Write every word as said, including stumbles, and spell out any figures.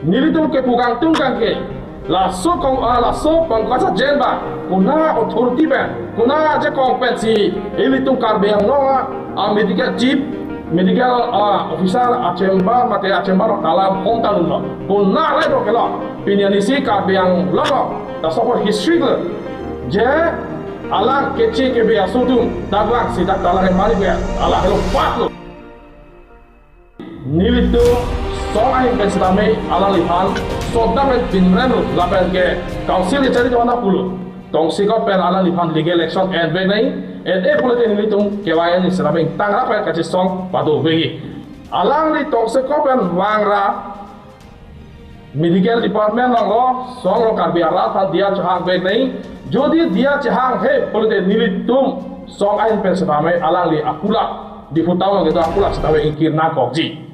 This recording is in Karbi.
Nelitum kepu kangtung kangke, laso kong, ah, laso Pankaj Jain abang, konat authority pen, konat ajakong pensi ilitum Karbi Anglong a, ah, medical chief, medical, ah, officer a-chamber mate a-chamber along kalam hom ta dunlo. Konat rai do kelo, pini arnisi Karbi Anglong along, laso apor history ke, je alang keche kebe aso atum, dak lang si dak alang mari be, alang helo pat lo. Nelitum song ahin pen setame alangliphan sodam et binrem lo lapen ke council kachari kona pulo. Tongsekot pen alangliphan legal action en vek nang, en-e pulote nelitum K Y N setame tang rap pen kachesong pado vekji. Alangli Tongsekot pen vangra medical department along lo, song along Karbi arat aphan diya chehang vek nang. Jodi diya chehanghe pulote nelitum song ahin pen setame alangli akulak, Diphu town along kedo akulak setame ingkir nangkokji.